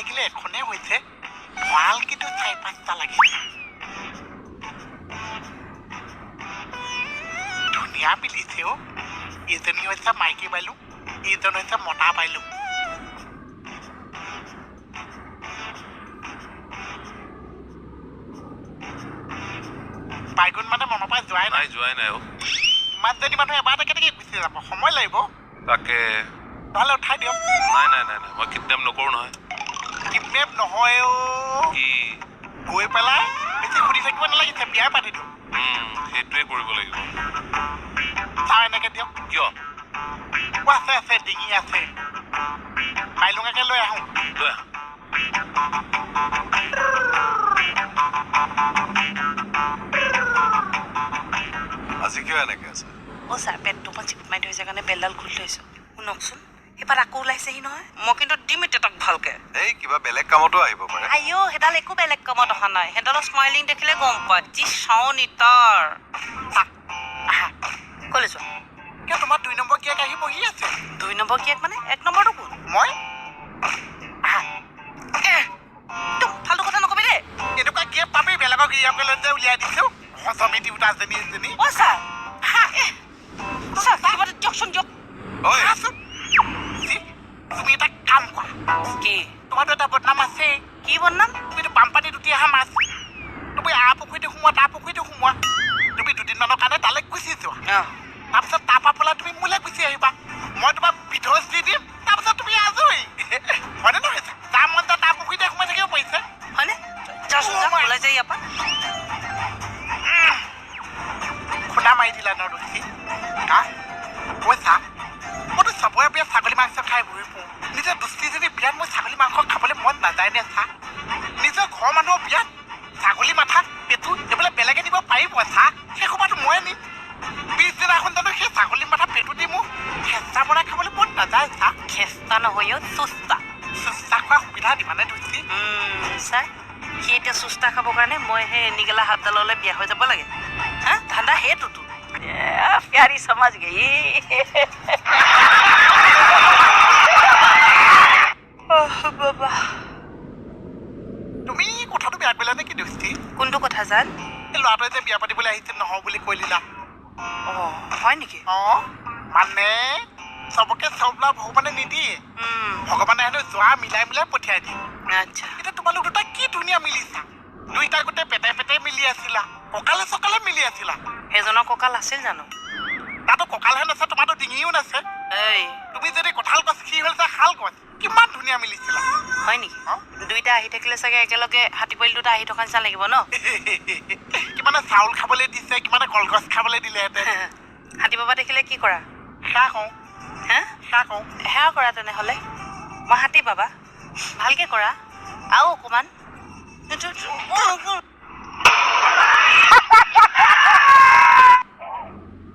লাগিলে এখনে হৈছে, ভঁৰাল কিন্তু চাৰি পাঁচটা লাগিছে। ধুনীয়া মিলিছে অ'। এইজনী হৈছে মাইকী বাইলুং, এইজন হৈছে মতা বাইলুং। বাইগুণ মানে মনৰ পৰা যোৱাই নাই। নাই, যোৱাই নাই অ'। ইমানজনী মানুহ এবাৰতে কেনেকে গুচি যাব, সময় লাগিব। তাকে। নহ'লে উঠাই দিয়ক। নাই নাই নাই নাই, মই কিডনেপ নকৰো নহয়। কিডনেপ নহয় অ'। কি? গৈ পেলাই বেছি সুধি থাকিব নালাগিছে, বিয়াই পাতি দিওঁ। সেইটোৱে কৰিব লাগিব। চাওঁ এনেকে দিয়ক। কিয়? অ, আছে আছে, ডিঙি আছে। বাইলুঙাকে লৈ আহোঁ। লৈ আহ। আজি কিয় এনেকে আছে? অ' ছাৰ, পেটটো অকণ চিকুট মাৰি ধৰিছে কাৰণে বেলডাল খুলি থৈছোঁ। শুনকচোন, সেইপাত আকৌ ওলাইছেহি নহয়। মই কিন্তু দিম এতিয়া তাক ভালকে। এই কিবা বেলেগ কামতো আহিব পাৰে। আইঅ, সেইডাল একো বেলেগ কামত অহা নাই। সেইডালৰ স্মাইলিং দেখিলে গম পায় যি চাৱনি তাৰ। আহা। ক'লৈ যোৱা? কিয়, তোমাৰ 2 নম্বৰ গিয়েক আহি বহি আছে। 2 নম্বৰ গিয়েক মানে 1 নম্বৰটো কোন? মই। আহা। একদম ফাল্টু কথা নকবি দেই। এনেকুৱা গিয়েক পাবি, বেলেগৰ গিৰিয়েকলৈ যে উলিয়াই দিছো। হজমি দিওঁতা এজনী এজনী। অ' ছাৰ, আহা। ছাৰ কিবা এটা দিয়কচোন, দিয়ক। ঐ। আহাচোন। তুমি এটা কাম কৰা। কি? তোমাৰতো এটা বদনাম আছে। কি বদনাম? তুমিতো বানপানীত উটি অহা মাছ। তুমি আ পুখুৰীটো সোমোৱা, তাৰ পুখুৰীটো সোমোৱা। তুমি দুদিনমানৰ কাৰণে তালৈ গুচি যোৱা। তাৰপিছত তাৰপৰা পেলাই তুমি মোলৈ গুচি আহিবা। মই তোমাক বিধজ দি দিম, তাৰপিছত তুমি আজৰি। হয়নে নহয়? যাৰ মন যায় তাৰ পুখুৰীতে সোমাই থাকিব পাৰিছে। হয়নে? যাচোন যা, ওলাই যায় ইয়াৰ পৰা। খুন্দা মাৰি দিলা ন ৰুচি? হা কৈছা, মইতো চবৰে বিয়াত ছাগলী মাংস খাই ঘূৰি ফুৰোঁ। নিজৰ দুষ্টিজনী বিয়াত মোৰ ছাগলী মাংস খাবলৈ মন নাযায় নে চা? নিজৰ ঘৰৰ মানুহৰ বিয়াত ছাগলী মাথা পেটু এইবিলাক বেলেগে নিব পাৰিব চা? সেই সোপাটো ময়ে নিম। পিছদিনাখন জানো সেই ছাগলী মাথা পেটু দি মোৰ খেচা বনাই খাবলৈ মন নাযায় চা? খেস্তা নহয় অ', চুস্তা। চুস্তা খোৱা সুবিধা দিবানে দুষ্টি? ছাৰ, সি এতিয়া চুস্তা খাবৰ কাৰণে মই সেই নিগেলা হাতডাললৈ বিয়া হৈ যাব লাগে। হা, ধান্দা সেইটোতো। প্যাৰী সমাজ গই। বাবা। তুমি কথাটো বেয়া কৰিলা নেকি দুষ্টি? কোনটো কথা জান? এই ল'ৰাটোৱে যে বিয়া পাতিবলৈ আহিছিল, নহওঁ বুলি কৈ দিলা। অঁ, হয় নেকি? অঁ, মানে চবকে চব লাভ ভগৱানে নিদিয়ে। ভগৱানে হেনো যোৱা মিলাই মিলাই পঠিয়াই দিয়ে। আচ্ছা। এতিয়া তোমালোক দুটা কি ধুনীয়া মিলিছা। দুইটা গোটেই পেটে পেটে মিলি আছিলা, কঁকালে চকালে মিলি আছিলা। সেইজনৰ কঁকাল আছিল জানো? তাতো কঁকালহে নাছে, তোমাৰতো ডিঙিও নাছে। এই। তুমি যদি কঁঠাল গছ, সি হ'ল যে শাল গছ, কিমান ধুনীয়া মিলিছিলা। হয় নেকি? অঁ। দুইটা আহি থাকিলে চাগে একেলগে হাতী পোৱালি দুটা আহি থকা নিচিনা লাগিব ন? কিমানে চাউল খাবলৈ দিছে, কিমানে কলগছ খাবলৈ দিলেহেঁতেন। হাতী বাবা দেখিলে কি কৰা? সেয়া কওঁ। হা? সেয়া কওঁ। সেয়া কৰা তেনেহ'লে। মই হাতী বাবা, ভালকে কৰা আৰু অকণমান।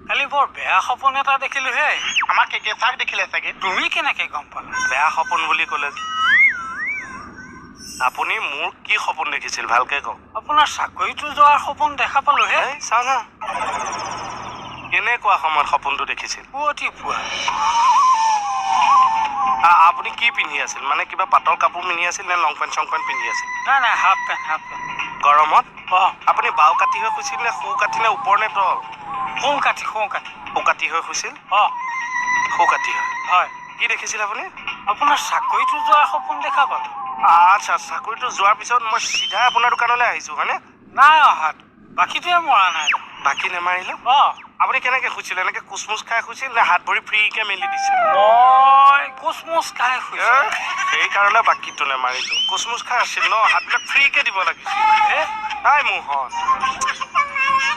কালি বৰ বেয়া সপোন এটা দেখিলো হে। আমাক কেকে চাক দেখিলে চাগে। তুমি কেনেকে গম পালা? বেয়া সপোন বুলি ক'লে আপুনি মোৰ কি সপোন দেখিছিল ভালকে কওক। আপোনাৰ চাকৰিটো যোৱাৰ সপোন দেখা পালো হে। এই চাওঁ না, কেনেকুৱা সময়ত সপোনটো দেখিছিল? পুৱতি পুৱা। আপুনি কি পিন্ধি আছিল? মানে কিবা পাতল কাপোৰ পিন্ধি আছিল নে লং পেণ্ট চং পেণ্ট পিন্ধি আছিল? নাই নাই, হাফ পেণ্ট, হাফ পেণ্ট। গৰমত? অঁ। আপুনি বাওঁ কাঠি হৈ শুইছিল নে সোঁ কাঠি নে ওপৰ নে তল? সোঁ কাঠি, সোঁ কাঠি। সোঁ কাঠি হৈ শুইছিল? অঁ। সোঁ কাঠি হৈ। হয়। কি দেখিছিল আপুনি? আপোনাৰ চাকৰিটো যোৱাৰ সপোন দেখা পালো। আচ্ছা, চাকৰিটো যোৱাৰ পিছত মই চিধাই আপোনাৰ দোকানলৈ আহিছো, হয়নে? নাই অহা, বাকীটোৱে মৰা নাই। বাকী নেমাৰিলে? অঁ। আপুনি কেনেকে শুইছিল? এনেকে কোচমোচ খাই শুইছিল নে হাত ভৰি ফ্ৰীকে মেলি দিছিল? মই কোচমোচ খাই শুইছো। সেইকাৰণে বাকীটো নেমাৰিলো। কোচমোচ খাই আছিল ন, হাতবিলাক ফ্ৰীকে দিব লাগিছিল। হে? আই মোহন,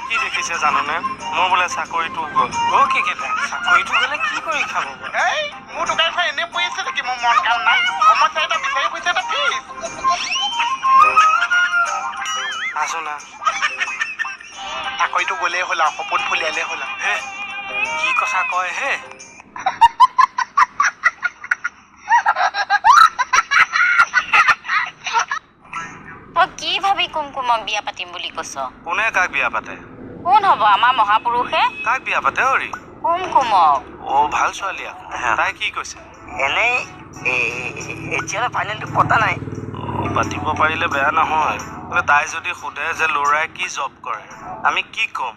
কি দেখিছে জাননে? মোৰ বোলে চাকৰিটো গ'ল। অ' কেকেদা, চাকৰিটো গ'লে কি কৰি খাব বাৰু? এই, মোৰ দোকানখন এনেই পৰি আছে নেকি? মোৰ মন কাম নাই, সমস্যা এটা বিচাৰি ফুৰিছে এটা ফিজ। আছো না। চাকৰিটো গ'লেই হ'ল আৰু, সপোন ফুলিয়ালেই হ'ল আৰু। হে, কি কথা কয় হে? তই কি ভাবি কুমকুমক বিয়া পাতিম বুলি কৈছ? কোনে কাক বিয়া পাতে? কোন হ'ব আমাৰ মহাপুৰুষে? কাক বিয়া পাতে অৰি? কুমকুমক। অ, ভাল ছোৱালী আকৌ। তাই কি কৈছে? এনেই এতিয়ালৈ ফাইনেলটো পতা নাই। পাতিব পাৰিলে বেয়া নহয়, কিন্তু তাই যদি সোধে যে ল'ৰাই কি জব কৰে, আমি কি ক'ম?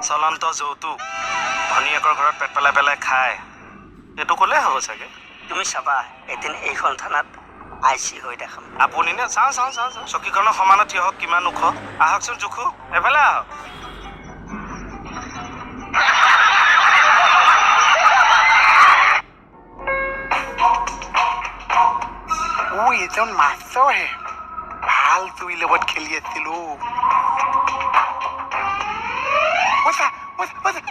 চলন্ত যৌতুক, ভনীয়েকৰ ঘৰত পেট পেলাই পেলাই খায়, সেইটো ক'লে হ'ব চাগে। তুমি চাবা, এদিন এইখন থানাত I C হৈ দেখাম। আপুনি নে? চাওঁ চাওঁ চাওঁ চাওঁ, চকীখনৰ সমানত থিয় হওক, কিমান ওখ। আহকচোন জোখো, এফালে আহক। ঐ, এজন মাষ্টৰহে, ভাল জুইৰ লগত খেলি আছিলো। ঐ চা, ঐ চা, ঐ চা।